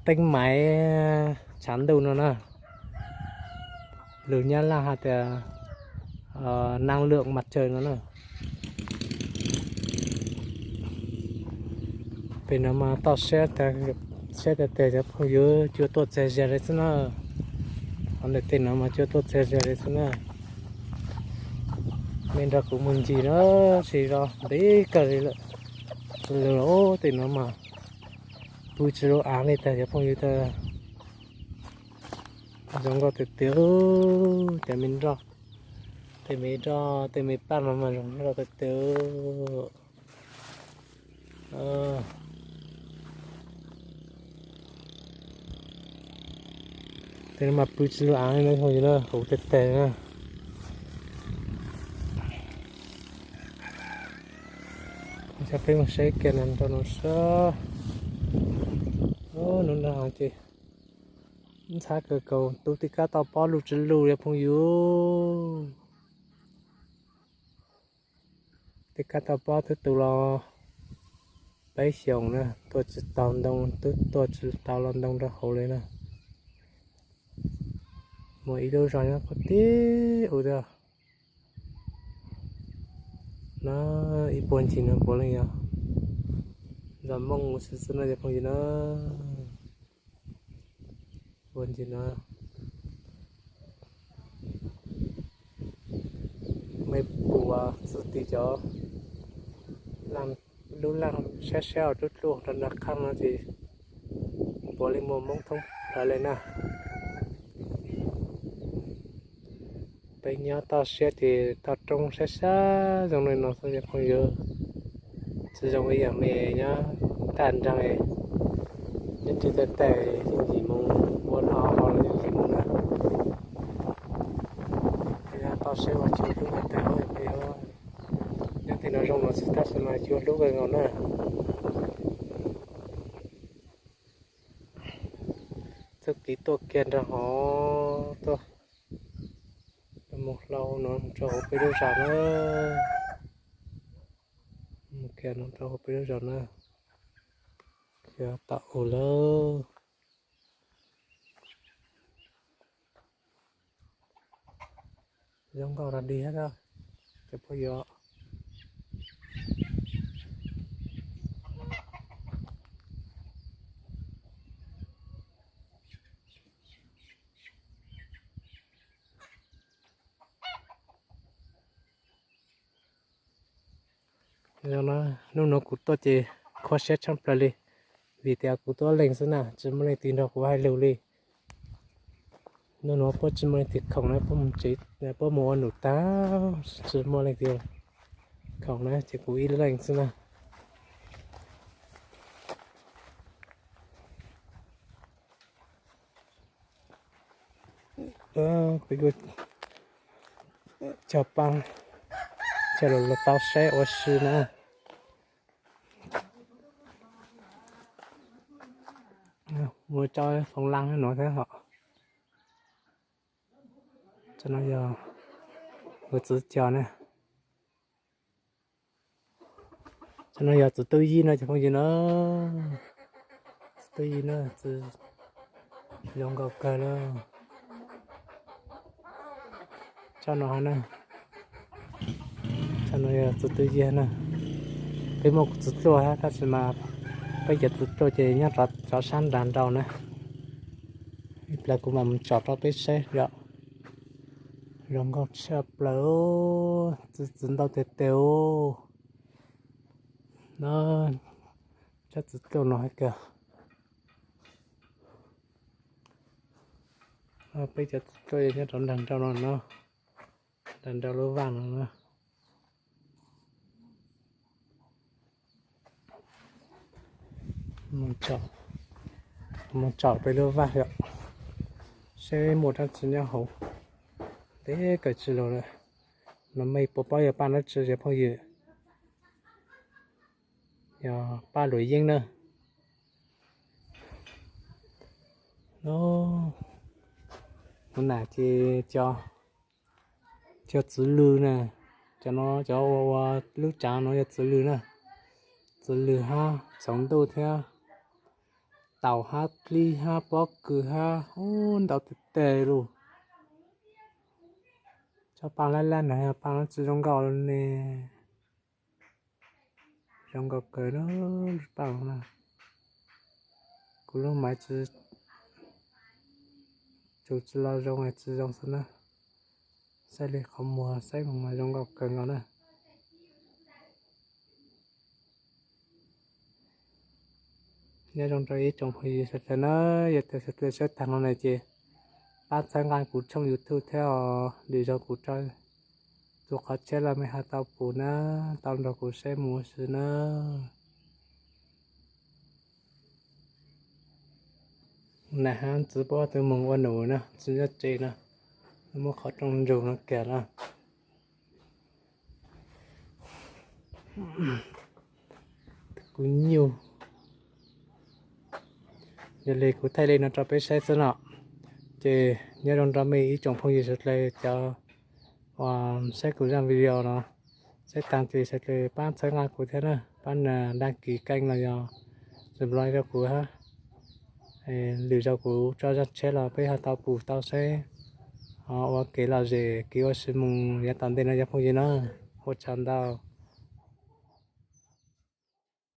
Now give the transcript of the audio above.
teeb maiv tshav ntuj no na, lus Nyab Laj hais tias năng lượng mặt trời no na. Pem no mas toj siab, siab tiag tiag cov phooj ywg, cua tuaj txias zias li xwb na. Qhov ntawm tej no mas cua tuaj txias zias li xwb na. Nej nrog kuv mus ncig na, tsis zoo ntev kawg li lawm. Lawm tej no mas pw tsis lub av li tas cov phooj ywg tas. Zoo nkauj tiag tiag, cov me nroj, tej me nroj tej me paj no mas zoo nkauj tiag tiag. Tej no mas pw tsis lub av li no, phooj ywg na, huv tiag tiag na. Coj peb mus saib kiag nram nrau no sab. Hnub no ces ntxhab kawg nkaus, tu tej kab toj pob luj tsis luj li phooj ywg. Tej kab toj pob twb tu los peb xyoos na, tuaj tsis tau ntoo, twb tuaj tsis tau los ntoo rau hauv li na. Muaj ib lub zos nyob puag tim ub tiag. No ib puag ncig no puav leej yog zos Hmoob xwb xwb no cov phooj ywg na. Puag ncig no mej pum txij tim cov lub laj sab sab uas dub dluj rau nram qab no ces puav leej muaj Hmoob thoob plaws li na. Peb nyob toj siab ces toj roob sab sab zoo li no xwb cov phooj ywg. Tsis zoo ib yam li nyob tag nrho, nyob tsis tag tag yeej yim moo, ua no ho los yeej yim moo na. Nyob toj siab mas cuag hlub tiag tiag, nyob tej no zoo no xwb tab sis mas cuag hlub kawg nkaus na. Txoj kev tuaj kiag nrog hov tuaj mus hlau no rau hauv peb lub zos na. Mus kiag no rau hauv peb lub zos na. Kiag tom u lawm. Zoo nkauj rag dig thiab cov phooj ywg. Hnub no kuv tuaj ces kho siab tshaj plaws li, vim tias kuv tuaj leeg xwb na, tsis muaj leej twg nrog kuv hais lus li. Hnub no puab tsis muaj leej twg khoom na, puab mus tsev, puab mus ua num tag, tsis muaj leej twg khoom na, ces kuv ib leeg xwb na. Peb kuj cog paj, cog lus los tau saib ua si na. Muaj tsob foob laj no thiab hos. Tsob no yog kuv txiv cog na. Tsob no yog txiv tub yib no cov phooj ywg na. Txiv tub yib na, txiv zoo nkauj kawg na. Tsob no hab na, tsob no yog txiv tub yib na. Peb muaj kuv txiv tluaj hab tab sis mas peb cov txiv tluaj ces nyob rov sab nrag nrau na. Ib pliag kuv mam mus tsom rau peb saib yom. Zoo nkauj tshaj plaws, txiv ntau tiag tiag. No, tsob txiv tluaj no hais tias peb cov txiv tluaj nyob rau nrag nrau no no, nrag nrau lub vaj no na. Mus tsom peb lub vaj yom, saib muaj dab tsi nyob hauv. Ntev kawg tsis los lawm. No mej puas paub yog paj dab tsi cov phooj ywg? Yog paj luam yeeb na. No, kuv nam ces cov, cov txiv lws na, cov no cov ua ua lub tsav no yog txiv lws na. Txiv lws hab txhoov ntuj thiab taum hab dlib hab pob kws hab ub ntau tiag tiag li. Tsob paaj laj laj no yog paaj tsi zoo nkauj le ne. Zoo nkauj kawg na, paaj no na. Kuv lub maiv tsi, tsuas tsi lo zoo tsi zoo xwb na. Saib li qhov muag saib mas zoo nkauj kawg nkaus na. Nyob zoo rau ib tsoom phooj ywg sawv daws na, yog tias sawv daws saib tag no na ces pab txhawb nqa kuv tshooj YouTube thiab os, lwm zaug kuv rau tus qhov tsheb los mej ho tau pum na, tau nrog kuv saib mus ua si na. Nam hab ntxwv puab twb moog ua num na, ntxwv nyob tsev na, muab qhov rooj ntsug no kiag na. Kuv nyuj. Yog li kuv thaij li no rau peb saib xwb no, ces nyob zoo rau mej ib tsoom phooj ywg sawv daws cov uas saib kuv zaj video no. Saib tag ces sawv daws pab txhawb nqa kuv thiab na, pab đăng ký kênh los yog subscribe rau kuv hab. Lwm zaug kuv tso zaj tsheb los peb ho tau pum tau saib, ho ua kev lom zem kev ua si mus yav tom ntej no cov phooj ywg na. Ua tsaug ntau.